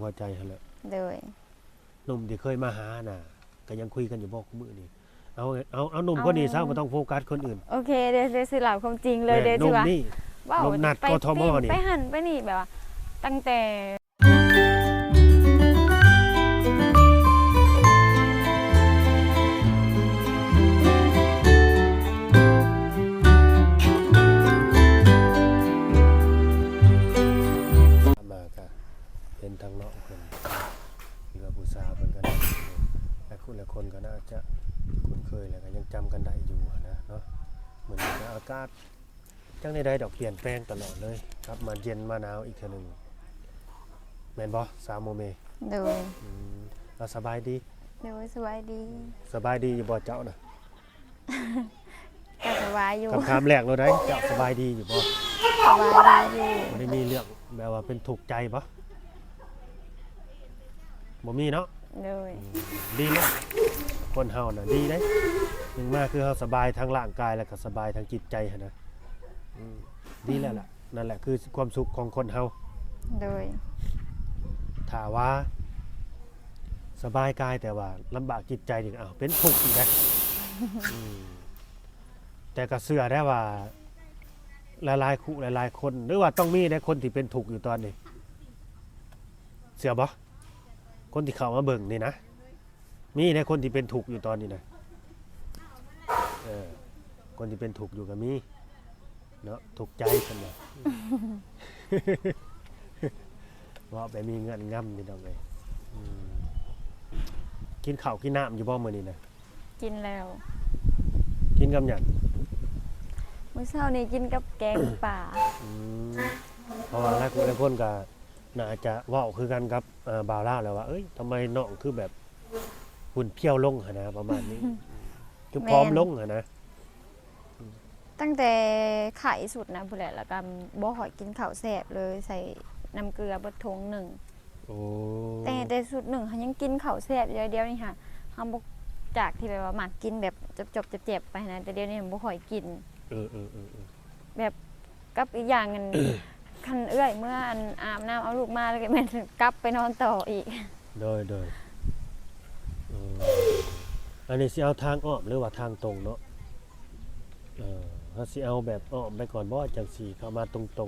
ຫົວໃຈຫັ້ນແຫຼະ. ໂດຍ. ໜຸ່ມທີ່ເຄີຍມາຫານະ ກໍຍັງຄຸຍກັນຢູ່ບໍ່ຄູ່ມື້ນີ້? ເອົາ ເອົາ ເອົາໜຸ່ມຄົນນີ້ຊະ ເອົາ ບໍ່ຕ້ອງໂຟກັສຄົນອື່ນ. ໂອເຄ ເດ ເດ ຊິເລົ່າຄວາມຈິງເລີຍ ແມ່ນ ເດ ຊິວ່າ ໜຸ່ມນີ້ ເວົ້າ ໜຸ່ມນັດ ໄປ ກທມ ນີ້ ໄປຫັ້ນໄປນີ້ ແບບວ່າຕັ້ງແຕ່ ມາກະເຫັນທາງເນາະ ເພິ່ນ ຫຼືວ່າຜູ້ສາວເພິ່ນກໍໄດ້ ຫຼາຍຄົນ ຫຼາຍຄົນກໍໜ້າຈະຄຸ້ນເຄີຍ ແລ້ວກໍຍັງຈຳກັນໄດ້ຢູ່ຫັ້ນນະເນາະ. ມື້ນີ້ກໍອາກາດຈັ່ງໃດໆດອກ ປ່ຽນແປງຕະຫຼອດເລີຍ ກັບມາເຢັນມາໜາວອີກເທື່ອໜຶ່ງ ແມ່ນບໍ່ສາວໂມເມ? ໂດຍ. ອືມ ເອົາ ສະບາຍດີ. ໂດຍ ສະບາຍດີ. ສະບາຍດີຢູ່ບໍ່ເຈົ້ານະ? ກໍສະບາຍຢູ່. ຄຳຖາມແລກໂລດໄດ໋ ເຈົ້າສະບາຍດີຢູ່ບໍ່? ສະບາຍດີຢູ່. ບໍ່ໄດ້ມີເລື່ອງແບບວ່າເປັນທຸກໃຈບໍ່? ບໍ່ມີເນາະ? ໂດຍ. ອືມ ດີແລ້ວ ຄົນເຮົານະ ດີເດ້ ໜຶ່ງມາຄືເຮົາສະບາຍທາງຮ່າງກາຍ ແລ້ວກໍສະບາຍທາງຈິດໃຈຫັ້ນນະ. ອືມ ດີແລ້ວລະ ນັ້ນແຫຼະຄືຄວາມສຸກຂອງຄົນເຮົາ. ໂດຍ. ຖ້າວ່າສະບາຍກາຍ ແຕ່ວ່າລຳບາກຈິດໃຈນີ້ ອ້າວ ເປັນທຸກອີກໄດ໋. ອືມ ແຕ່ກໍເຊື່ອໄດ້ວ່າ ຫຼາຍໆຄູ່ ຫຼາຍໆຄົນ ຫຼືວ່າຕ້ອງມີໄດ໋ ຄົນທີ່ເປັນທຸກຢູ່ຕອນນີ້ ເຊື່ອບໍ່? ຄົນທີ່ເຂົ້າມາເບິ່ງນີ້ນະ ມີໄດ໋ ຄົນທີ່ເປັນທຸກຢູ່ຕອນນີ້ນະ. ເອີ ຄົນທີ່ເປັນທຸກຢູ່ກໍມີເນາະ ທຸກໃຈເພິ່ນວ່າ. ເວົ້າໄປມີເງື່ອນງຳ ພີ່ນ້ອງເອີຍ. ອືມ ກິນເຂົ້າກິນນ້ຳຢູ່ບໍ່ມື້ນີ້ນະ? ກິນແລ້ວ. ກິນກັບຫຍັງ? ມື້ເຊົ້ານີ້ກິນກັບແກງປາ. ອືມ ເພາະວ່າຫຼາຍຄົນ ຫຼາຍຄົນກໍໜ້າຈະເວົ້າຄືກັນກັບ ເອີ ບ່າວລາວແຫຼະວ່າ ເອີຍ ທຳໄມນ້ອງຄືແບບຫຸ່ນພຽວລົງຫັ້ນນະ ປະມານນີ້ ຄື ແມ່ນ ຜອມລົງຫັ້ນນະ. ຕັ້ງແຕ່ໄຂ້ສຸດນະພຸ້ນແຫຼະ ແລ້ວກໍບໍ່ຄ່ອຍກິນເຂົ້າແຊບເລີຍ ໃສ່ນ້ຳເກືອເບິດຖົງໜຶ່ງ. ໂອ້ ແຕ່ ແຕ່ຊຸດໜຶ່ງຫັ້ນຍັງກິນເຂົ້າແຊບຢູ່ ດຽວນີ້ຫາ ເຮົາບໍ່ ຈາກທີ່ແບບວ່າມັກກິນແບບຈອບໆແຈບໆໄປຫັ້ນນະ ແຕ່ດຽວນີ້ບໍ່ຄ່ອຍກິນ. ເອີໆໆໆ ແບບ ກັບອີກຢ່າງ ອັນ ຄັນເອື້ອຍເມືອ ອັນ ອາບນ້ຳເອົາລູກມາ ແລ້ວກໍແມ່ນກັບໄປນອນຕໍ່ອີກ. ໂດຍໆ ເອີ ອັນນີ້ຊິເອົາທາງອ້ອມ ຫຼືວ່າທາງຕົງເນາະ? ເອີ ເຮົາຊິເອົາແບບອ້ອມໄປກ່ອນບໍ່ ຈັ່ງຊິເຂົ້າມາຕົງໆ?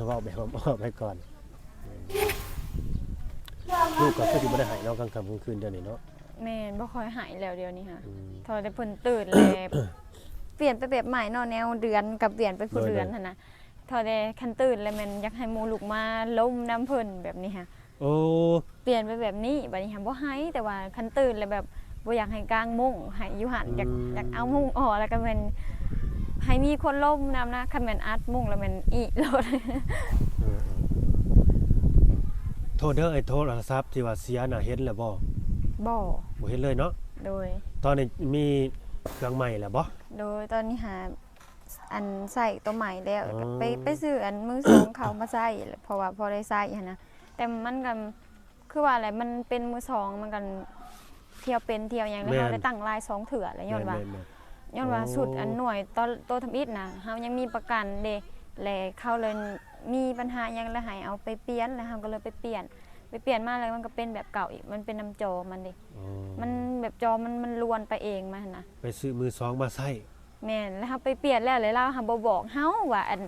ເວົ້າແບບອ້ອມໆໄປກ່ອນ. ລູກກໍຄືຊິບໍ່ໄດ້ໄຫ້ເນາະ ກາງຄ່ຳກາງຄືນດຽວນີ້ເນາະ. ແມ່ນ ບໍ່ຄ່ອຍໄຫ້ແລ້ວດຽວນີ້ຫາ. ອືມ ເທົ່າແຕ່ເພິ່ນຕື່ນແລ້ວ ປ່ຽນໄປແບບໃໝ່ເນາະ ແນວເດືອນກໍປ່ຽນໄປຜູ້ເດືອນຫັ້ນນະ. ເທົ່າແຕ່ຄັນຕື່ນແລ້ວແມ່ນຢາກໃຫ້ໝູ່ລຸກມາລົມນຳເພິ່ນແບບນີ້ຫາ. ໂອ້ ປ່ຽນໄປແບບນີ້ ບັດນີ້ຫາບໍ່ໄຫ້ ແຕ່ວ່າຄັນຕື່ນແລ້ວແບບບໍ່ຢາກໃຫ້ກາງມຸ້ງ ໃຫ້ຢູ່ຫັ້ນ ອືມ ຢາກ ຢາກເອົາມຸ້ງອອກ ແລ້ວກໍແມ່ນໃຫ້ມີຄົນລົມນຳນະ ຄັນແມ່ນອັດມຸ້ງແລ້ວແມ່ນອີໂລດ. ເອີໆ ໂທດເດີ ໄອ້ໂທລະສັບທີ່ວ່າເສຍນະ ເຫັນແລ້ວບໍ່? ບໍ່ ບໍ່ເຫັນເລີຍເນາະ. ໂດຍ. ຕອນນີ້ມີເຄື່ອງໃໝ່ແລ້ວບໍ່? ໂດຍ ຕອນນີ້ຫາ ອັນໃຊ້ຕົວໃໝ່ແລ້ວ ອໍ ໄປ ໄປຊື້ອັນມືສອງເຂົ້າມາໃຊ້ ເພາະວ່າພໍໄດ້ໃຊ້ຫັ້ນນະ ແຕ່ມັນກໍຄືວ່າແຫຼະ ມັນເປັນມືສອງ ມັນກໍທ່ຽວເປັນທ່ຽວຫຍັງ ແລ້ວເຮົາໄດ້ຕັ້ງລາຍສອງເທື່ອແລ້ວ ຍ້ອນວ່າ ແມ່ນໆໆ ຍ້ອນວ່າ ໂອ້ ຊຸດອັນໜ່ວຍ ໂຕ ໂຕທຳອິດນະ ເຮົາຍັງມີປະກັນເດ້ ແລ້ວເຂົາເລີຍມີບັນຫາຫຍັງ ແລ້ວໃຫ້ເອົາໄປປ່ຽນ ແລ້ວເຮົາກໍເລີຍໄປປ່ຽນ ໄປປ່ຽນມາແລ້ວມັນກໍເປັນແບບເກົ່າອີກ ມັນເປັນນຳຈໍມັນເດ້ ອໍ ມັນແບບຈໍມັນ ມັນລວນໄປເອງມັນຫັ້ນນະ ໄປຊື້ມືສອງມາໃຊ້. ແມ່ນ ແລ້ວເຮົາໄປປ່ຽນແລ້ວ ແລ້ວລາວຫາບໍ່ບອກເຮົາວ່າ ອັນ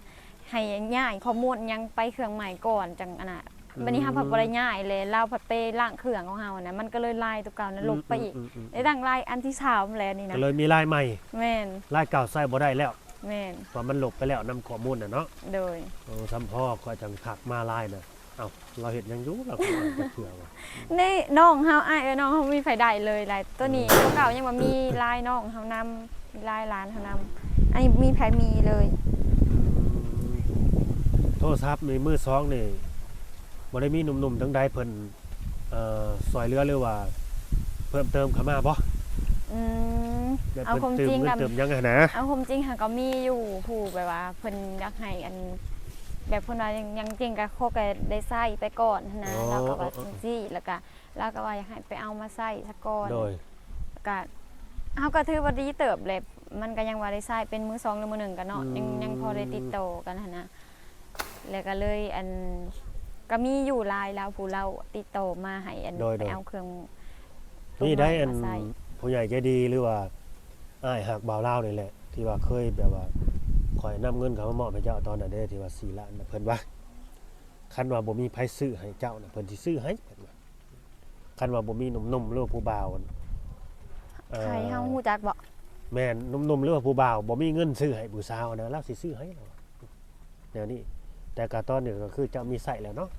ໃຫ້ຍ້າຍຂໍ້ມູນຫຍັງໄປເຄື່ອງໃໝ່ກ່ອນ ຈັ່ງອັນນະ ອືມ ບັດນີ້ເຮົາພັດບໍ່ໄດ້ຍ້າຍ ແລ້ວລາວພັດໄປລ້າງເຄື່ອງຂອງເຮົານະ ມັນກໍເລີຍລາຍຕົວເກົ່ານັ້ນ ອືມ ລົບໄປອີກ ອືມ ອືມ ໄດ້ຕັ້ງລາຍອັນທີສາມແລ້ວນີ້ນະ ກໍເລີຍມີລາຍໃໝ່. ແມ່ນ ລາຍເກົ່າໃຊ້ບໍ່ໄດ້ແລ້ວ. ແມ່ນ ເພາະມັນລົບໄປແລ້ວນຳຂໍ້ມູນນະເນາະ. ໂດຍ. ໂອ້ ຊ່ຳພໍຂ້ອຍຈັ່ງທັກມາລາຍນະ. ເອົ້າ ລາວເຮັດຫຍັງຢູ່ ລາວກໍບໍ່ອ່ານຈັກເທື່ອວ່າ ນີ້ນ້ອງເຮົາ ອ້າຍເອີຍ ນ້ອງເຮົາບໍ່ມີໃຜໄດ້ເລີຍ ລາຍໂຕນີ້ ໂຕເກົ່າຍັງວ່າມີລາຍນ້ອງເຮົານຳ ມີລາຍຫຼານເຮົານຳ ອັນນີ້ບໍ່ມີໃຜມີເລີຍ. ອືມ ໂທລະສັບນີ້ມືສອງນີ້ ບໍ່ໄດ້ມີໜຸ່ມໆທາງໃດເພິ່ນ ເອີ ຊ່ວຍເຫຼືອ ຫຼືວ່າເພີ່ມເຕີມເຂົ້າມາບໍ່? ອືມ ແບບ ເອົາຄວາມຈິງ ເຕີມເງິນ ເຕີມຫຍັງຫັ້ນນະ ເອົາຄວາມຈິງຫາກໍມີຢູ່ ຜູ້ແບບວ່າເພິ່ນຢາກໃຫ້ ອັນ ແບບເພິ່ນວ່າ ຫຍັງ ຫຍັງຈິງກໍຂໍກໍໄດ້ໃຊ້ໄປກ່ອນຫັ້ນນະ. ອໍ ລາວກໍວ່າ ອໍ ຈັ່ງຊີ້ ແລ້ວກໍລາວກໍວ່າຢາກໃຫ້ໄປເອົາມາໃຊ້ສາກ່ອນ. ໂດຍ. ກໍ ເຮົາກໍຖືວ່າດີເຕີບແຫຼະ ມັນກໍຍັງວ່າໄດ້ໃຊ້ເປັນມືສອງ ຫຼືມືໜຶ່ງກັນເນາະ ອືມ ຍັງ ຍັງພໍໄດ້ຕິດຕໍ່ກັນຫັ້ນນະ ແລ້ວກໍເລີຍ ອັນ ກໍມີຢູ່ຫຼາຍລາວ ຜູ້ລາວຕິດຕໍ່ມາໃຫ້ອັນ ໂດຍໆ ໄປເອົາເຄື່ອງ ມີໄດ້ອັນ ມາໃສ່ ຜູ້ໃຫຍ່ໃຈດີ ຫຼືວ່າອ້າຍຮັກບ່າວລາວນີ້ແຫຼະ ທີ່ວ່າເຄີຍແບບວ່າ ຂ້ອຍນຳເງິນເຂົາມາມອບໃຫ້ເຈົ້າຕອນນັ້ນເດ້ ທີ່ວ່າສີ່ລ້ານນະ ເພິ່ນວ່າ ຄັນວ່າບໍ່ມີໃຜຊື້ໃຫ້ເຈົ້ານະ ເພິ່ນຊິຊື້ໃຫ້ ເພິ່ນວ່າ ຄັນວ່າບໍ່ມີໜຸ່ມໆ ຫຼືວ່າຜູ້ບ່າວ ເອີ ໃຫ້ເຮົາຮູ້ຈັກບໍ່? ແມ່ນ ໜຸ່ມໆ ຫຼືວ່າຜູ້ບ່າວບໍ່ມີເງິນຊື້ໃຫ້ຜູ້ສາວນະ ລາວຊິຊື້ໃຫ້ ແນວນີ້ ແຕ່ກະຕອນນີ້ກໍຄືເຈົ້າມີໃຊ້ແລ້ວເນາະ.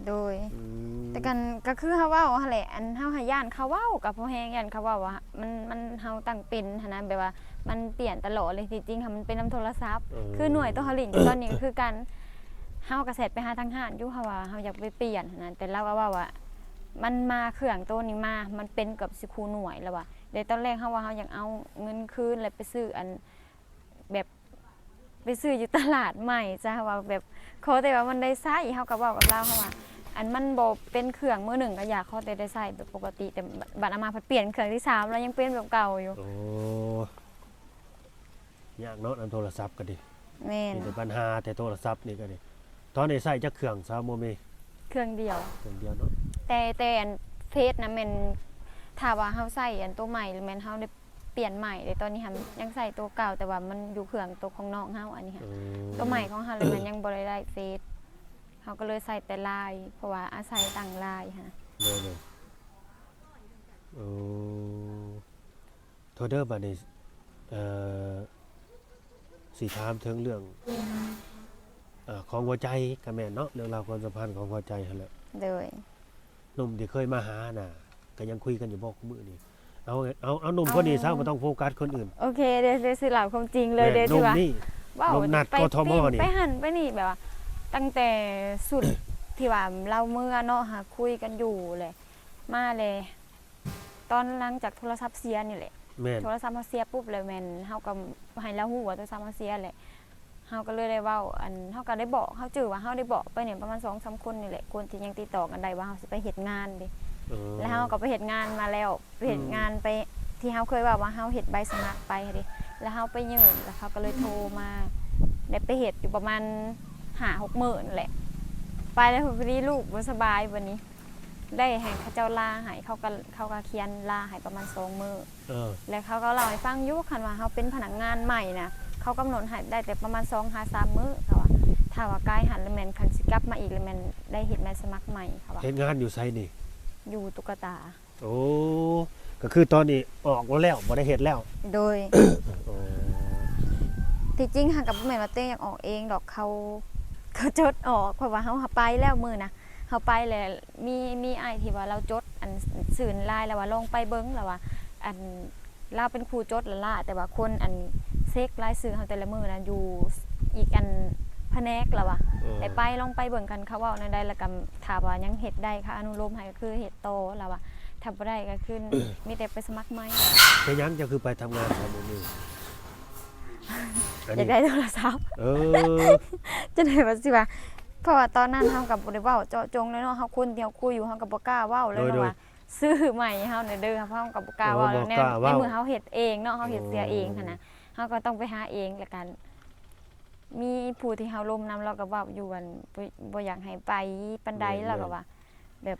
ໂດຍ ອືມ ແຕ່ກັນກໍຄືເຮົາເວົ້າຫັ້ນແຫຼະ ອັນເຮົາຫາຢ້ານເຂົາເວົ້າ ກໍພໍແຮງຢ້ານເຂົາເວົ້າວ່າ ມັນ ມັນ ເຮົາຕັ້ງເປັນຫັ້ນນະ ແບບວ່າມັນປ່ຽນຕະຫຼອດເລີຍ ທີ່ຈິງຫັ້ນມັນເປັນນຳໂທລະສັບ ເອີ ຄືໜ່ວຍໂຕເຮົາຫຼິ້ນຢູ່ຕອນນີ້ກໍຄືກັນ ເຮົາກໍແຊັດໄປຫາທາງຮ້ານຢູ່ ເຮົາວ່າເຮົາຢາກໄປປ່ຽນຫັ້ນນະ ແຕ່ລາວກໍເວົ້າວ່າ ມັນມາເຄື່ອງໂຕນີ້ມາ ມັນເປັນເກືອບຊິຄູ່ໜ່ວຍ ລາວວ່າ ແຕ່ຕອນແລກເຮົາວ່າເຮົາຢາກເອົາເງິນຄືນ ແລ້ວໄປຊື້ອັນ ແບບ ໄປຊື້ຢູ່ຕະຫຼາດໃໝ່ຊະ ເຮົາວ່າແບບ ຂໍແຕ່ວ່າມັນໄດ້ໃຊ້ ເຮົາກໍເວົ້າກັບລາວ ເຮົາວ່າ ອັນມັນບໍ່ເປັນເຄື່ອງ ມື້ໜຶ່ງກໍຢາກ ຂໍແຕ່ໄດ້ໃຊ້ແບບປົກກະຕິ ແຕ່ບັດເອົາມາພັດປ່ຽນເຄື່ອງທີສາມ ລາວຍັງເປັນແບບເກົ່າຢູ່. ໂອ້ ຍາກເນາະ ນຳໂທລະສັບກໍດີ ແມ່ນ ມີແຕ່ບັນຫາ ແຕ່ໂທລະສັບນີ້ກໍດີ. ຕອນນີ້ໃຊ້ຈັກເຄື່ອງ ສາວໂມເມ? ເຄື່ອງດຽວ ເຄື່ອງດຽວເນາະ ແຕ່ ແຕ່ອັນເຟສນະແມ່ນ ຖ້າວ່າເຮົາໃຊ້ອັນໂຕໃໝ່ ແມ່ນເຮົາໄດ້ປ່ຽນໃໝ່ເດ້ ຕອນນີ້ຫັ້ນຍັງໃຊ້ໂຕເກົ່າ ແຕ່ວ່າມັນຢູ່ເຄື່ອງໂຕຂອງນ້ອງເຮົາ ອັນນີ້ຫັ້ນ ອືມ ໂຕໃໝ່ຂອງເຮົາ ແລ້ວມັນຍັງບໍ່ໄດ້ໄລເຟສ ເຮົາກໍເລີຍໃຊ້ແຕ່ລາຍ ເພາະວ່າອາໄສຕັ້ງລາຍຫັ້ນນະ. ໂດຍໆ ໂອ້ ໂທດເດີ ບາດນີ້ ເອີ ຊິຖາມເຖິງເລື່ອງ ເອີ ຂອງຫົວໃຈກໍແມ່ນເນາະ ເລື່ອງລາວຄວາມສຳພັນຂອງຫົວໃຈຫັ້ນແຫຼະ. ໂດຍ ໜຸ່ມທີ່ເຄີຍມາຫານະ ກໍຍັງຄຸຍກັນຢູ່ບໍ່ ຄູ່ມື້ນີ້? ເອົາ ເອົາ ເອົາໜຸ່ມຄົນນີ້ຊະ ເອົາ ບໍ່ຕ້ອງໂຟກັສຄົນອື່ນ. ໂອເຄ ດຽວ ດຽວຊິເລົ່າຄວາມຈິງເລີຍ ແມ່ນ ດຽວຊິວ່າ ໜຸ່ມນີ້ ເວົ້າໜຸ່ມນັດ ໄປ ກທມ ນີ້ ໄປຫັ້ນໄປນີ້ ແບບວ່າຕັ້ງແຕ່ຊຸດທີ່ວ່າລາວເມືອເນາະ ຫາຄຸຍກັນຢູ່ແຫຼະ ມາແຫຼະ ຕອນຫຼັງຈາກໂທລະສັບເສຍນີ້ແຫຼະ ແມ່ນ ໂທລະສັບເຮົາເສຍປຸບ ແລ້ວແມ່ນເຮົາກໍໃຫ້ລາວຮູ້ວ່າໂທລະສັບເຮົາເສຍແຫຼະ ເຮົາກໍເລີຍໄດ້ເວົ້າ ອັນ ເຮົາກໍໄດ້ບອກ ເຮົາຈື່ວ່າເຮົາໄດ້ບອກໄປນີ້ປະມານສອງສາມຄົນນີ້ແຫຼະ ຄົນທີ່ຍັງຕິດຕໍ່ກັນໄດ້ ວ່າເຮົາຊິໄປເຮັດງານເດ້ ເອີ ແລ້ວເຮົາກໍໄປເຮັດງານມາແລ້ວ ໄປເຮັດງານ ອືມ ໄປ ທີ່ເຮົາເຄີຍເວົ້າວ່າເຮົາເຮັດໃບສະໝັກໄປຫັ້ນເດ້ ແລ້ວເຮົາໄປຍື່ນ ແລ້ວເຂົາກໍເລີຍໂທມາ ໄດ້ໄປເຮັດຢູ່ປະມານຫ້າຫົກມື້ນັ້ນແຫຼະ ໄປແລ້ວພໍດີລູກບໍ່ສະບາຍ ບັດນີ້ ໄດ້ໃຫ້ເຂົາເຈົ້າລາໃຫ້ ເຂົາກໍ ເຂົາກໍຂຽນລາໃຫ້ປະມານສອງມື້ ເອີ ແລ້ວເຂົາກໍເລົ່າໃຫ້ຟັງຢູ່ ຄັນວ່າເຮົາເປັນພະນັກງານໃໝ່ນະ ເຂົາກຳນົດໃຫ້ໄດ້ແຕ່ປະມານສອງຫາສາມມື້ ເຂົາວ່າ ຖ້າວ່າກາຍຫັ້ນລະແມ່ນ ຄັນຊິກັບມາອີກລະແມ່ນໄດ້ເຮັດໃບສະໝັກໃໝ່ ເຂົາວ່າ. ເຮັດງານຢູ່ໃສນີ້? ຢູ່ຕຸກກະຕາ. ໂອ້ ກໍຄືຕອນນີ້ອອກແລ້ວ ບໍ່ໄດ້ເຮັດແລ້ວ. ໂດຍ. ໂອ້ ທີ່ຈິງຫັ້ນກໍບໍ່ແມ່ນວ່າຕົວເອງຢາກອອກເອງດອກ ເຂົາ ເຂົາຈົດອອກ ເພາະວ່າເຮົາຫາໄປແລ້ວມື້ນະ ເຮົາໄປແລ້ວ ມີ ມີອ້າຍທີ່ວ່າລາວຈົດ ອັນ ຊື່ລາຍ ລາວວ່າລອງໄປເບິ່ງ ລາວວ່າ ອັນ ລາວເປັນຜູ້ຈົດລະລະ ແຕ່ວ່າຄົນ ອັນ ເຊັກລາຍຊື່ເຮົາແຕ່ລະມື້ນະ ຢູ່ອີກ ອັນ ພະແນກ ລາວວ່າ ເອີ ໄດ້ໄປ ລອງໄປເບິ່ງ ຄັນເຂົາເວົ້າແນວໃດ ລະກະຖ້າວ່າຍັງເຮັດໄດ້ ເຂົາອະນຸໂລມໃຫ້ ກໍຄືເຮັດຕໍ່ ລາວວ່າ ຖ້າບໍ່ໄດ້ກໍຄື ມີແຕ່ໄປສະໝັກໃໝ່. ເປັນຫຍັງເຈົ້າຄືໄປທຳງານ ສາວໂມເມ? ອັນນີ້ ຢາກໄດ້ໂທລະສັບ. ເອີ ຈັ່ງໃດວ່າຊິວ່າ ເພາະວ່າຕອນນັ້ນເຮົາກໍບໍ່ໄດ້ເວົ້າເຈາະຈົງເລີຍເນາະ ເຮົາຄົນທີ່ເຮົາຄຸຍຢູ່ ເຮົາກໍບໍ່ກ້າເວົ້າເລີຍ ໂດຍ ເນາະ ໂດຍ ວ່າຊື້ໃໝ່ເຮົາແນວເດີ ເພາະເຮົາກໍບໍ່ກ້າເວົ້າແລ້ວ ໂອ້ ບໍ່ກ້າເວົ້າ ໃນເມື່ອເຮົາເຮັດເອງເນາະ ເຮົາເຮັດເສຍເອງ ໂອ້ ຫັ້ນນະ ເຮົາກໍຕ້ອງໄປຫາເອງ ແລ້ວກໍມີຜູ້ທີ່ເຮົາລົມນຳ ລາວກໍເວົ້າຢູ່ ອັນ ບໍ່ ບໍ່ຢາກໃຫ້ໄປປານໃດ ແມ່ນໆ ລາວກໍວ່າ ແບບ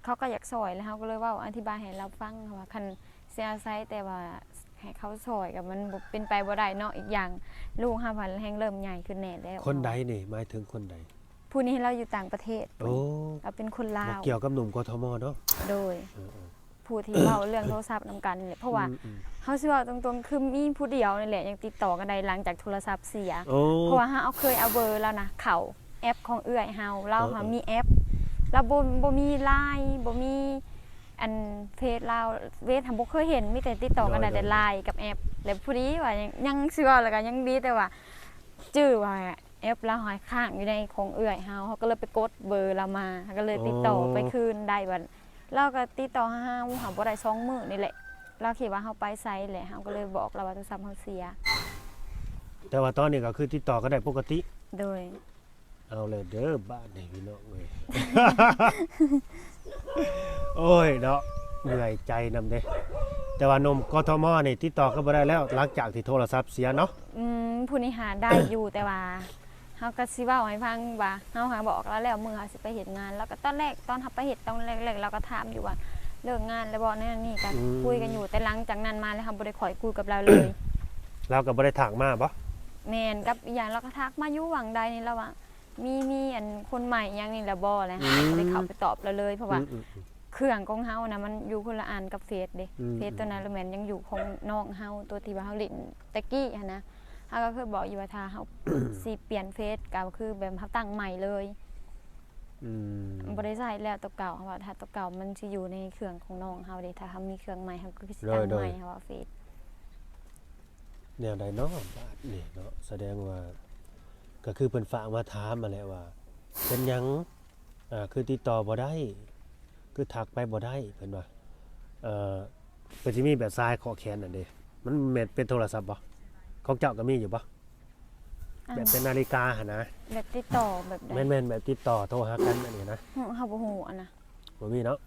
ເຂົາກໍຢາກຊ່ອຍ ແລ້ວເຮົາກໍເລີຍເວົ້າອະທິບາຍໃຫ້ລາວຟັງວ່າ ຄັນຊິອາໄສແຕ່ວ່າໃຫ້ເຂົາຊ່ອຍກໍມັນບໍ່ເປັນໄປບໍ່ໄດ້ເນາະ ອີກຢ່າງລູກເຮົາພັດແຮ່ງເລີ່ມໃຫຍ່ຂຶ້ນແດ່ແລ້ວ. ຄົນໃດນີ້? ໝາຍເຖິງຄົນໃດ? ຜູ້ນີ້ລາວຢູ່ຕ່າງປະເທດ. ໂອ້ ລາວເປັນຄົນລາວ. ບໍ່ກ່ຽວກັບໜຸ່ມ ກທມ ເນາະ? ໂດຍ. ເອີໆ ຜູ້ທີ່ເວົ້າເລື່ອງໂທລະສັບນຳກັນນີ້ແຫຼະ ເພາະວ່າ ອືມໆ ເຮົາຊິເວົ້າຕົງໆ ຄືມີຜູ້ດຽວນີ້ແຫຼະ ຍັງຕິດຕໍ່ກັນໄດ້ ຫຼັງຈາກໂທລະສັບເສຍ. ໂອ້ ເພາະວ່າເຮົາເອົາ ເຄີຍເອົາເບີລາວນະ ເຂົ້າແອັບຂອງເອື້ອຍເຮົາ ລາວຫາ ເອີໆ ມີແອັບ ລາວບໍ່ ບໍ່ມີລາຍ ບໍ່ມີ ອັນ ເຟສລາວ ເຟສຫັ້ນບໍ່ເຄີຍເຫັນ ມີແຕ່ຕິດຕໍ່ກັນໄດ້ແຕ່ລາຍກັບແອັບ ແລ້ວພໍດີວ່າ ຍັງ ຍັງຊິເວົ້າ ແລ້ວກໍຍັງດີແຕ່ວ່າຈື່ວ່າ ແອັບລາວຫາຄ້າງຢູ່ໃນຂອງເອື້ອຍເຮົາ ເຮົາກໍເລີຍໄປກົດເບີລາວມາ ເຮົາກໍເລີຍຕິດຕໍ່ໄປຄືນໄດ້. ບັດລາວກໍຕິດຕໍ່ຫາເຮົາ ຫາບໍ່ໄດ້ສອງມື້ນີ້ແຫຼະ ລາວຄິດວ່າເຮົາໄປໃສແຫຼະ ເຮົາກໍເລີຍບອກລາວວ່າໂທລະສັບເຮົາເສຍ. ແຕ່ວ່າຕອນນີ້ກໍຄືຕິດຕໍ່ກັນໄດ້ປົກກະຕິ? ໂດຍ. ເອົາແລ້ວເດີບາດນີ້ພີ່ນ້ອງເອີຍ ໂອ້ຍເນາະ ເມື່ອຍໃຈນຳເດ້ ແຕ່ວ່າໜຸ່ມ ກທມ ນີ້ຕິດຕໍ່ກັນບໍ່ໄດ້ແລ້ວ ຫຼັງຈາກທີ່ໂທລະສັບເສຍເນາະ. ອືມ ຜູ້ນີ້ຫາໄດ້ຢູ່ ແຕ່ວ່າ ເຮົາກໍຊິເວົ້າໃຫ້ຟັງວ່າ ເຮົາຫາບອກລາວແລ້ວ ມື້ເຮົາຊິໄປເຮັດງານ ລາວກໍຕອນແລກ ຕອນເຮົາໄປເຮັດຕອນແລກໆ ລາວກໍຖາມຢູ່ວ່າ ເລີກງານແລ້ວບໍ່ ແນວນັ້ນນີ້ ກໍ ອືມ ຄຸຍກັນຢູ່. ແຕ່ຫຼັງຈາກນັ້ນມາແລ້ວ ເຮົາບໍ່ໄດ້ຄ່ອຍຄຸຍກັບລາວເລີຍ. ລາວກໍບໍ່ໄດ້ທັກມາບໍ? ແມ່ນ ກັບອີກຢ່າງລາວກໍທັກມາຢູ່ຫວ່າງໃດນີ້ ລາວວ່າ ມີ ມີອັນຄົນໃໝ່ອີ່ຫຍັງນີ້ແຫຼະບໍ່ ແລ້ວ ອືມ ເຮົາກໍບໍ່ໄດ້ເຂົ້າໄປຕອບລາວເລີຍ ເພາະວ່າ ອືມໆໆ ເຄື່ອງຂອງເຮົານະ ມັນຢູ່ຄົນລະອັນກັບເຟສເດ້. ອືມໆໆ ເຟສຕົວນັ້ນລະແມ່ນຍັງຢູ່ຂອງນ້ອງເຮົາ ຕົວທີ່ວ່າເຮົາຫຼິ້ນແຕ່ກີ້ຫັ້ນນະ. ເຮົາກໍເຄີຍບອກຢູ່ວ່າ ຖ້າເຮົາ ຊິປ່ຽນເຟສ ກໍຄືແບບເຮົາຕັ້ງໃໝ່ເລີຍ. ອືມ ບໍ່ໄດ້ໃຊ້ແລ້ວຕົວເກົ່າ ເພາະວ່າຖ້າຕົວເກົ່າມັນຊິຢູ່ໃນເຄື່ອງຂອງນ້ອງເຮົາເດ້. ຖ້າເຮົາມີເຄື່ອງໃໝ່ ເຮົາກໍຄືຊິຕັ້ງໃໝ່ ໂດຍໆ ເຮົາວ່າເຟສ ແນວໃດເນາະບາດນີ້ເນາະ? ສະແດງວ່າ ກໍຄືເພິ່ນຝາກມາຖາມຫັ້ນແຫຼະວ່າ ເປັນຫຍັງ ອ່າ ຄືຕິດຕໍ່ບໍ່ໄດ້ ຄືທັກໄປບໍ່ໄດ້ ເພິ່ນວ່າ. ເອີ ເພິ່ນຊິມີແບບສາຍເຄາະແຂນນັ້ນເດ້ ມັນແມ່ນເປັນໂທລະສັບບໍ່? ຂອງເຈົ້າກໍມີຢູ່ບໍ່? ອັນ ແບບເປັນນາລິກາຫັ້ນນະ ແບບຕິດຕໍ່ແບບໃດ? ແມ່ນໆ ແບບຕິດຕໍ່ໂທຫາກັນອັນນີ້ນະ. ເຮົາ ເຮົາບໍ່ຮູ້ອັນນະ ບໍ່ມີເນາະ.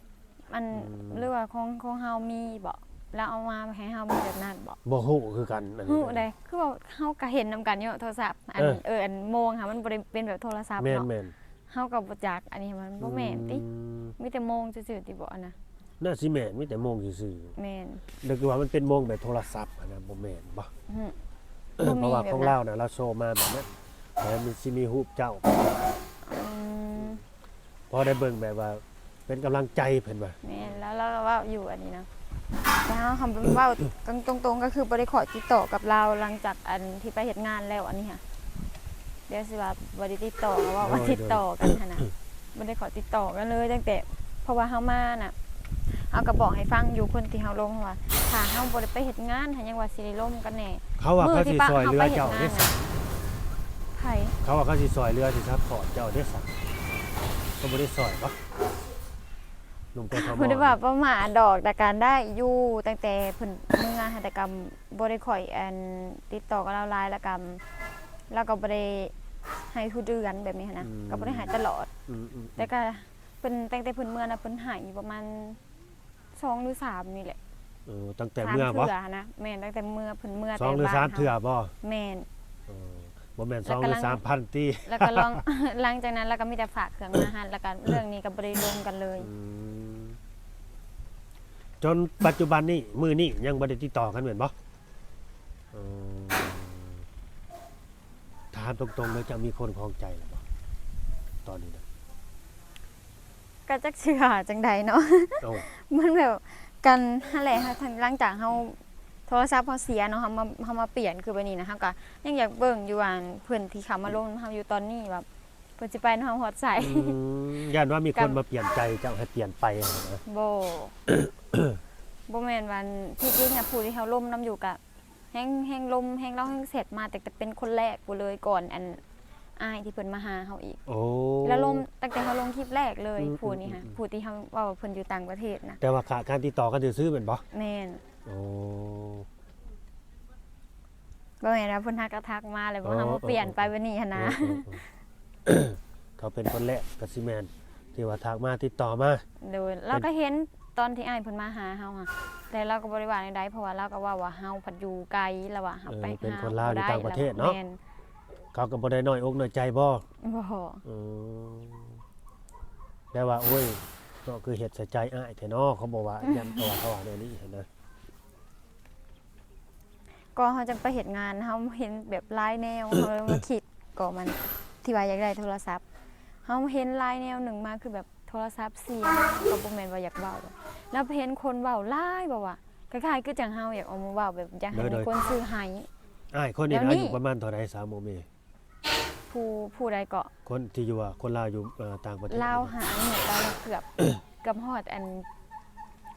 ອັນ ອືມ ຫຼືວ່າຂອງ ຂອງເຮົາມີບໍ? ລາວເອົາມາໃຫ້ເຮົາມີແບບນັ້ນບໍ? ບໍ່ຮູ້ຄືກັນອັນນີ້. ຮູ້ໃດ ຄືວ່າເຮົາກໍເຫັນນຳກັນຢູ່ໂທລະສັບ ອັນ ເອີ ເອີ ອັນໂມງຫາ ມັນບໍ່ໄດ້ເປັນແບບໂທລະສັບເນາະ. ແມ່ນໆ ເຮົາກໍບໍ່ຈັກ ອັນນີ້ມັນບໍ່ແມ່ນຕິ. ອືມ ມີແຕ່ໂມງຊື່ໆຕິບໍອັນນະ? ໜ້າຊິແມ່ນ ມີແຕ່ໂມງຊື່ໆ. ແມ່ນ ຫຼືຄືວ່າມັນເປັນໂມງແບບໂທລະສັບຫັ້ນນະ ບໍ່ແມ່ນບໍ? ອືມ ເພາະວ່າຂອງລາວນະ ລາວໂຊມາແບບນັ້ນ ແລ້ວມັນຊິມີຮູບເຈົ້າ. ອືມ ພໍໄດ້ເບິ່ງແບບວ່າເປັນກຳລັງໃຈເພິ່ນວ່າ. ແມ່ນ ແລ້ວລາວກໍເວົ້າຢູ່ອັນນີ້ນະ. ແຕ່ເຮົາ ເຮົາເວົ້າຕົງໆ ກໍຄືບໍ່ໄດ້ຂໍຕິດຕໍ່ກັບລາວ ຫຼັງຈາກອັນທີ່ໄປເຮັດງານແລ້ວອັນນີ້ຫະ. ດຽວຊິວ່າບໍ່ໄດ້ຕິດຕໍ່ ເວົ້າວ່າ ໂດຍ ຕິດຕໍ່ກັນຫັ້ນນະ. ບໍ່ໄດ້ຂໍຕິດຕໍ່ກັນເລີຍຕັ້ງແຕ່ ເພາະວ່າເຮົາມານະ ເຮົາກໍບອກໃຫ້ຟັງຢູ່ ຄົນທີ່ເຮົາລົມວ່າ ຖ້າເຮົາບໍ່ໄດ້ໄປເຮັດງານ ຫາຍັງວ່າຊິໄດ້ລົມກັນແດ່. ເຂົາວ່າເຂົາຊິຊ່ອຍເຫຼືອເຈົ້າເດ້. ໃຜ? ເຂົາວ່າເຂົາຊິຊ່ອຍເຫຼືອ ຊິຊັບພອດເຈົ້າເດ້ຊະ. ເຂົາບໍ່ໄດ້ຊ່ອຍບໍ? ໜຸ່ມ ບໍ່ໄດ້ວ່າປະໝາດດອກ ແຕ່ການໄດ້ຢູ່ ຕັ້ງແຕ່ເພິ່ນເມືອຫັ້ນ ແຕ່ກໍບໍ່ໄດ້ຄ່ອຍ ອັນ ຕິດຕໍ່ກັບລາວຫຼາຍ ແລ້ວກໍລາວກໍບໍ່ໄດ້ໃຫ້ທຸກເດືອນແບບນີ້ຫັ້ນນະ. ອືມ ກໍບໍ່ໄດ້ໃຫ້ຕະຫຼອດ. ອືມໆໆ ແຕ່ກໍເພິ່ນ ຕັ້ງແຕ່ເພິ່ນເມືອນະ ເພິ່ນໃຫ້ຢູ່ປະມານ ສອງຫຼືສາມນີ້ແຫຼະ. ເອີ ຕັ້ງແຕ່ເມືອບໍ? ສາມເທື່ອຫັ້ນນະ. ແມ່ນ ຕັ້ງແຕ່ເມືອ ເພິ່ນເມືອແຕ່ບ້ານເຮົາ. ສອງຫຼືສາມເທື່ອບໍ? ແມ່ນ. ເອີ ບໍ່ແມ່ນສອງຫຼືສາມພັນຕິ? ແລ້ວກໍລອງ ຫຼັງຈາກນັ້ນລາວກໍມີແຕ່ຝາກເຄື່ອງມາຫັ້ນ ແລ້ວກໍເລື່ອງນີ້ກໍບໍ່ໄດ້ລົມກັນເລີຍ. ອືມ ຈົນປັດຈຸບັນນີ້ ມື້ນີ້ຍັງບໍ່ໄດ້ຕິດຕໍ່ກັນແມ່ນບໍ່? ເອີ ຖາມຕົງໆເລີຍ ເຈົ້າມີຄົນຄອງໃຈແລ້ວບໍ່ຕອນນີ້ນະ? ກໍຈັກຊິວ່າຈັ່ງໃດເນາະ. ເອົ້າ ມັນແບບກັນຫັ້ນແຫຼະ ເຮົາ ຫຼັງຈາກເຮົາ ໂທລະສັບເຮົາເສຍເນາະ ເຮົາມາ ເຮົາມາປ່ຽນຄືບາດນີ້ນະ ເຮົາກໍຍັງຢາກເບິ່ງຢູ່ວ່າ ເພິ່ນທີ່ເຂົ້າມາລົມນຳເຮົາຢູ່ຕອນນີ້ ວ່າເພິ່ນຊິໄປນຳເຮົາຮອດໃສ. ອືມ ຢ້ານວ່າມີຄົນ ກໍ ມາປ່ຽນໃຈເຈົ້າໃຫ້ປ່ຽນໄປຫັ້ນນະ? ບໍ່ ບໍ່ແມ່ນວ່າ ທີ່ຈິງນະ ຜູ້ທີ່ເຮົາລົມນຳຢູ່ກະ ແຮງ ແຮງລົມ ແຮງ ລາວແຮງແຊັດມາຕັ້ງແຕ່ເປັນຄົນແລກພຸ້ນເລີຍ ກ່ອນອັນ ອ້າຍທີ່ເພິ່ນມາຫາເຮົາອີກ. ໂອ້ ລາວລົມຕັ້ງແຕ່ເຮົາລົງຄລິບແລກເລີຍ. ອືມ ຜູ້ນີ້ຫະ ອືມໆໆ ຜູ້ທີ່ເຮົາເວົ້າວ່າເພິ່ນຢູ່ຕ່າງປະເທດນະ. ແຕ່ວ່າຂາດການຕິດຕໍ່ກັນຊື່ໆແມ່ນບໍ່? ແມ່ນ. ໂອ້ ບໍ່ແມ່ນວ່າເພິ່ນຫາກະທັກມາ ແລ້ວ ອໍ ເຮົາມາປ່ຽນໄປແບບນີ້ຫັ້ນນະ. ເອີ ເອີ ເອີ ເຂົາເປັນຄົນແລກກໍຊິແມ່ນ ທີ່ວ່າທັກມາ ຕິດຕໍ່ມາ. ໂດຍ ລາວກໍເຫັນຕອນທີ່ອ້າຍເພິ່ນມາຫາເຮົາຫັ້ນ ແຕ່ລາວກໍບໍ່ໄດ້ວ່າແນວໃດ ເພາະວ່າລາວກໍເວົ້າວ່າເຮົາພັດຢູ່ໄກ ລາວວ່າເຮົາ ເອີ ໄປ ເປັນຄົນລາວຢູ່ຕ່າງປະເທດເນາະ. ແມ່ນ ເຂົາກໍບໍ່ໄດ້ນ້ອຍອົກນ້ອຍໃຈບໍ່? ບໍ່. ເອີ ແຕ່ວ່າ ໂອ້ຍ ເນາະ ຄືເຮັດໃສ່ໃຈອ້າຍແທ້ເນາະ ເຂົາບໍ່ວ່າຫຍັງ ແຕ່ວ່າເຂົາວ່າແນວນີ້ຫັ້ນນະ. ກໍເຮົາຈັ່ງໄປເຮັດງານ ເຮົາເຫັນແບບຫຼາຍແນວ ເຮົາເລີຍມາຄິດ ກໍມັນ ທີ່ວ່າຢາກໄດ້ໂທລະສັບ ເຮົາເຫັນຫຼາຍແນວໜຶ່ງມາ ຄືແບບໂທລະສັບເສຍ ກໍບໍ່ແມ່ນວ່າຢາກເວົ້າດອກ ແລ້ວໄປເຫັນຄົນເວົ້າຫຼາຍ ແບບວ່າຄ້າຍໆຄືຈັ່ງເຮົາຢາກເອົາມາເວົ້າ ແບບຢາກໃຫ້ ໂດຍໆ ມີຄົນຊື້ໃຫ້. ອ້າຍຄົນນີ້ອາຍຸປະມານເທົ່າໃດ ສາວໂມເມ? ຜູ້ ຜູ້ໃດເກາະ? ຄົນທີ່ຢູ່ວ່າ ຄົນລາວຢູ່ ເອີ ຕ່າງປະເທດ. ລາວຫາອາຍຸລາວເກືອບ ເກືອບຮອດອັນ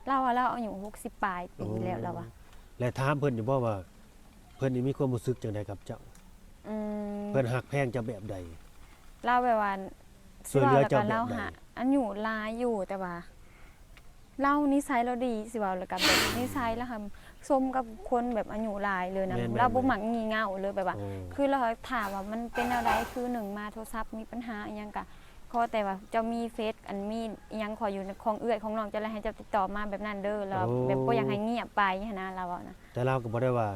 ລາວວ່າລາວອາຍຸຫົກສິບປາຍປີແລ້ວ ໂອ້ ລາວວ່າ. ແລະຖາມເພິ່ນຢູ່ບໍ່ວ່າ ເພິ່ນນີ້ມີຄວາມຮູ້ສຶກຈັ່ງໃດກັບເຈົ້າ? ອືມ ເພິ່ນຮັກແພງເຈົ້າແບບໃດ? ລາວແບບວ່າ ຊ່ວຍເຫຼືອເຈົ້າແບບໃດ? ລາວຫາອາຍຸຫຼາຍຢູ່ ແຕ່ວ່າ ລາວນິໄສລາວດີ ຊິເວົ້າ ແລ້ວກໍແບບນິໄສລາວຫັ້ນສົມກັບຄົນແບບອາຍຸຫຼາຍເລີຍນະ. ແມ່ນໆໆ ລາວບໍ່ມັກງີ່ເຫງົາເລີຍ ແບບວ່າ ໂອ້ ຄືລາວຖາມວ່າມັນເປັນແນວໃດ ຄືໜຶ່ງມາໂທລະສັບມີປັນຫາອີ່ຫຍັງ ກະຂໍແຕ່ວ່າເຈົ້າມີເຟສ ອັນມີອີ່ຫຍັງ ຂໍຢູ່ຂອງເອື້ອຍຂອງນ້ອງເຈົ້າ ແລ້ວໃຫ້ເຈົ້າຕິດຕໍ່ມາແບບນັ້ນເດີ ລາວ ໂອ້ ແບບບໍ່ຢາກໃຫ້ງຽບໄປຫັ້ນນະ ລາວເວົ້ານະ. ແຕ່ລາວກໍບໍ່ໄດ້ວ່າ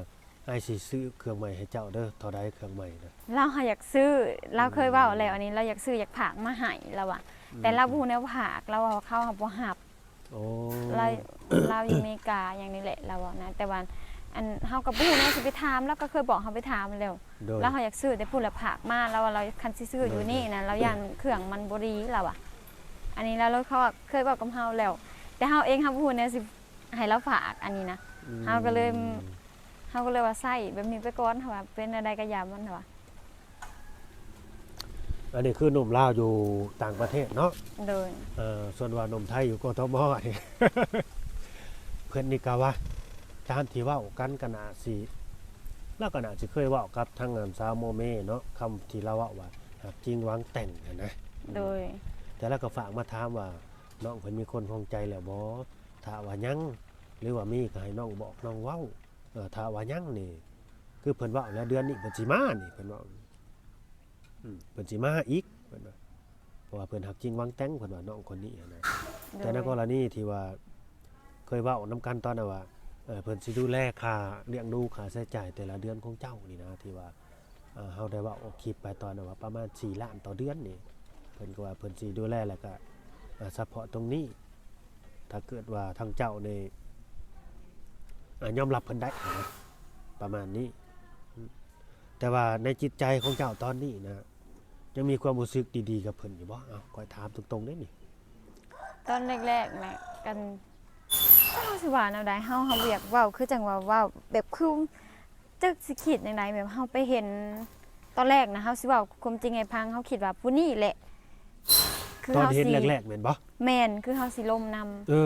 ອ້າຍຊິຊື້ເຄື່ອງໃໝ່ໃຫ້ເຈົ້າເດີ. ເທົ່າໃດເຄື່ອງໃໝ່ນະ? ລາວຫາຢາກຊື້ ລາວເຄີຍເວົ້າແລ້ວ ອືມ ອັນນີ້ລາວຢາກຊື້ ຢາກຝາກມາໃຫ້ລາວວ່າ ອືມ ແຕ່ລາວບໍ່ຮູ້ແນວຝາກ ລາວວ່າເຂົາຫາບໍ່ຮັບ ໂອ້ ລາວ ລາວຢູ່ອາເມລິກາຫຍັງນີ້ແຫຼະ ລາວເວົ້ານະ ແຕ່ວ່າ ອັນ ເຮົາກໍບໍ່ຮູ້ແນວຊິໄປຖາມ ລາວກໍເຄີຍບອກເຮົາໄປຖາມແລ້ວ ໂດຍ ລາວຫາຢາກຊື້ແຕ່ພຸ້ນລະຝາກມາ ລາວວ່າລາວຄັນຊິຊື້ຢູ່ນີ້ນະ ໂດຍ ລາວຢ້ານເຄື່ອງມັນບໍ່ດີ ລາວວ່າ ອັນນີ້ລາວ ລາວເຄີຍເວົ້າກັບເຮົາແລ້ວ ແຕ່ເຮົາເອງເຮົາບໍ່ຮູ້ແນວຊິໃຫ້ລາວຝາກ ອັນນີ້ນະ ອືມ ເຮົາກໍເລີຍ ເຮົາກໍເລີຍວ່າໃຊ້ແບບນີ້ໄປກ່ອນ ເຮົາວ່າເປັນແນວໃດກໍຢ່າມັນ ເຮົາວ່າ ອັນນີ້ຄືໜຸ່ມລາວຢູ່ຕ່າງປະເທດເນາະ ໂດຍ ເອີ ສ່ວນວ່າໜຸ່ມໄທຢູ່ ກທມ ນີ້ ເພິ່ນນີ້ກະວ່າ ຕາມທີ່ເວົ້າກັນກໍໜ້າຊິ ລາວກໍໜ້າຊິເຄີຍເວົ້າກັບທາງ ອັນ ສາວໂມເມເນາະ ຄຳທີ່ລາວເວົ້າວ່າ ຮັກຈິງຫວັງແຕ່ງຫັ້ນນະ ໂດຍ ແຕ່ລາວກໍຝາກມາຖາມວ່າ ນ້ອງເພິ່ນມີຄົນຄອງໃຈແລ້ວບໍ່? ຖ້າວ່າຍັງ ຫຼືວ່າມີກໍໃຫ້ນ້ອງບອກນ້ອງເວົ້າ ເອີ ຖ້າວ່າຍັງນີ້ ຄືເພິ່ນເວົ້າແລ້ວ ເດືອນນີ້ເພິ່ນຊິມານີ້ ເພິ່ນເວົ້າ ອືມ ເພິ່ນຊິມາອີກ ເພິ່ນວ່າ ເພາະວ່າເພິ່ນຮັກຈິງຫວັງແຕ່ງ ເພິ່ນວ່າ ນ້ອງຄົນນີ້ຫັ້ນນະ ໂດຍ ແຕ່ໃນກໍລະນີທີ່ວ່າເຄີຍເວົ້ານຳກັນຕອນນັ້ນວ່າ ເອີ ເພິ່ນຊິດູແລຄ່າລ້ຽງດູ ຄ່າໃຊ້ຈ່າຍແຕ່ລະເດືອນຂອງເຈົ້ານີ້ນະ ທີ່ວ່າ ເອີ ເຮົາໄດ້ເວົ້າອອກຄລິບໄປຕອນນັ້ນວ່າປະມານສີ່ລ້ານຕໍ່ເດືອນນີ້ ເພິ່ນກໍວ່າເພິ່ນຊິດູແລ ແລ້ວກໍ ເອີ ຊັບພອດຕົງນີ້ ຖ້າເກີດວ່າທາງເຈົ້ານີ້ ອາ ຍອມຮັບເພິ່ນໄດ້ນະ ປະມານນີ້ ແຕ່ວ່າໃນຈິດໃຈຂອງເຈົ້າຕອນນີ້ນະ ຍັງມີຄວາມຮູ້ສຶກດີໆກັບເພິ່ນຢູ່ບໍ່? ເອົາ ຂ້ອຍຖາມຕົງໆເດ້ນີ້. ຕອນແລກໆນະ ກັນ ເຮົາຊິວ່າແນວໃດ ເຮົາ ເຮົາບໍ່ຢາກເວົ້າ ຄືຈັ່ງວ່າເວົ້າແບບຄື ຈັກຊິຄິດຈັ່ງໃດ ແບບເຮົາໄປເຫັນ ຕອນແລກນະ ເຮົາຊິເວົ້າຄວາມຈິງໃຫ້ຟັງ ເຮົາຄິດວ່າຜູ້ນີ້ແຫຼະ ຄື ຕອນເຫັນແລກໆແມ່ນບໍ່? ແມ່ນ ຄືເຮົາຊິລົມນຳ ເອີ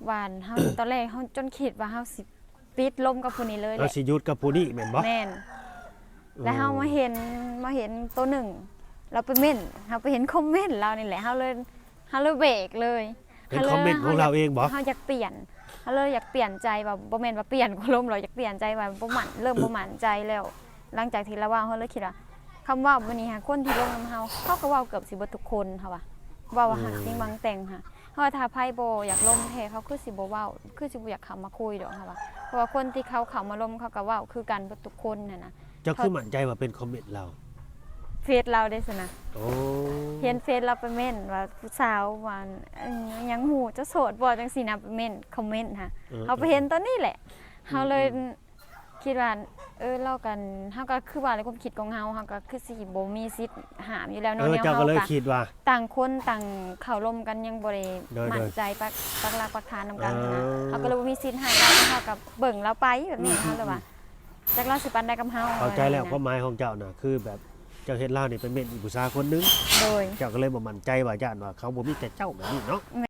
ວ່າເຮົາ ຕອນແລກເຮົາຈົນຄິດວ່າເຮົາຊິປິດລົມກັບຜູ້ນີ້ເລີຍແຫຼະ ເຮົາຊິຢຸດກັບຜູ້ນີ້ແມ່ນບໍ່? ແມ່ນ ແລ້ວເຮົາມາເຫັນ ມາເຫັນໂຕໜຶ່ງ ລາວໄປເມັ້ນ ເຮົາໄປເຫັນຄອມເມັນລາວນີ້ແຫຼະ ເຮົາເລີຍ ເຮົາເລີຍເບຣກເລີຍ ເຫັນຄອມເມັນຂອງລາວເອງບໍ່? ເຮົາຢາກປ່ຽນ ເຮົາເລີຍຢາກປ່ຽນໃຈວ່າ ບໍ່ແມ່ນວ່າປ່ຽນຄວາມລົມດອກ ຢາກປ່ຽນໃຈວ່າບໍ່ໝັ້ນ ເລີ່ມບໍ່ໝັ້ນໃຈແລ້ວ ຫຼັງຈາກທີ່ລາວເວົ້າ ເຮົາເລີຍຄິດວ່າ ຄຳເວົ້າບາດນີ້ຫາ ຄົນທີ່ລົມນຳເຮົາ ເຂົາກໍເວົ້າເກືອບຊິເບິດທຸກຄົນ ເຮົາວ່າ ເວົ້າວ່າ ອືມ ຮັກຈິງຫວັງແຕ່ງຫາ ເຮົາວ່າຖ້າໃຜບໍ່ຢາກລົມແທ້ ເຂົາຄືຊິບໍ່ເວົ້າ ຄືຊິບໍ່ຢາກເຂົ້າມາຄຸຍດອກ ເຮົາວ່າ ເພາະວ່າຄົນທີ່ເຂົາເຂົ້າມາລົມ ເຂົາກໍເວົ້າຄືກັນເບິດທຸກຄົນຫັ້ນນະ. ເຈົ້າຄືໝັ້ນໃຈວ່າເປັນຄອມເມັນລາວ? ເຟສລາວເດ້ຊັ້ນນະ. ໂອ້ ເຫັນເຟສລາວໄປເມັ້ນວ່າຜູ້ສາວວ່າ ເອີ ຫຍັງຫູ ເຈົ້າໂສດບໍ່ ຈັ່ງຊີ້ນະ ໄປເມັ້ນຄອມເມັນຫາ ເອີ ເຮົາໄປເຫັນ ເອີ ຕອນນີ້ແຫຼະ ເຮົາເລີຍ ອືມ ຄິດວ່າ ເອີ ລາວກໍ ເຮົາກໍຄືວ່າໃນຄວາມຄິດຂອງເຮົາ ເຮົາກໍຄືຊິບໍ່ມີສິດຫ້າມຢູ່ແລ້ວເນາະ ເອີ ແນວ ເຈົ້າກໍເລີຍຄິດວ່າ ຕ່າງຄົນຕ່າງເຂົ້າລົມກັນ ຍັງບໍ່ໄດ້ ໂດຍ ໝັ້ນໃຈ ໂດຍ ປັກ ປັກຫຼັກປັກຖານນຳກັນ ເອີ ນະ ເຮົາກໍເລີຍບໍ່ມີສິດໃຫ້ລາວ ເຮົາກໍເບິ່ງລາວໄປແບບນີ້ ເຮົາເລີຍວ່າ ອືມ ຈັກລາວຊິປານໃດກັບເຮົາ ເຂົ້າໃຈແລ້ວ ຄວາມໝາຍຂອງເຈົ້ານະ ຄືແບບເຈົ້າເຫັນລາວນີ້ໄປເມັ້ນອີກຜູ້ສາວຄົນໜຶ່ງ ໂດຍ ເຈົ້າກໍເລີຍບໍ່ໝັ້ນໃຈວ່າ ຢ້ານວ່າເຂົາບໍ່ມີແຕ່ເຈົ້າແບບນີ້ເນາະ. ແມ່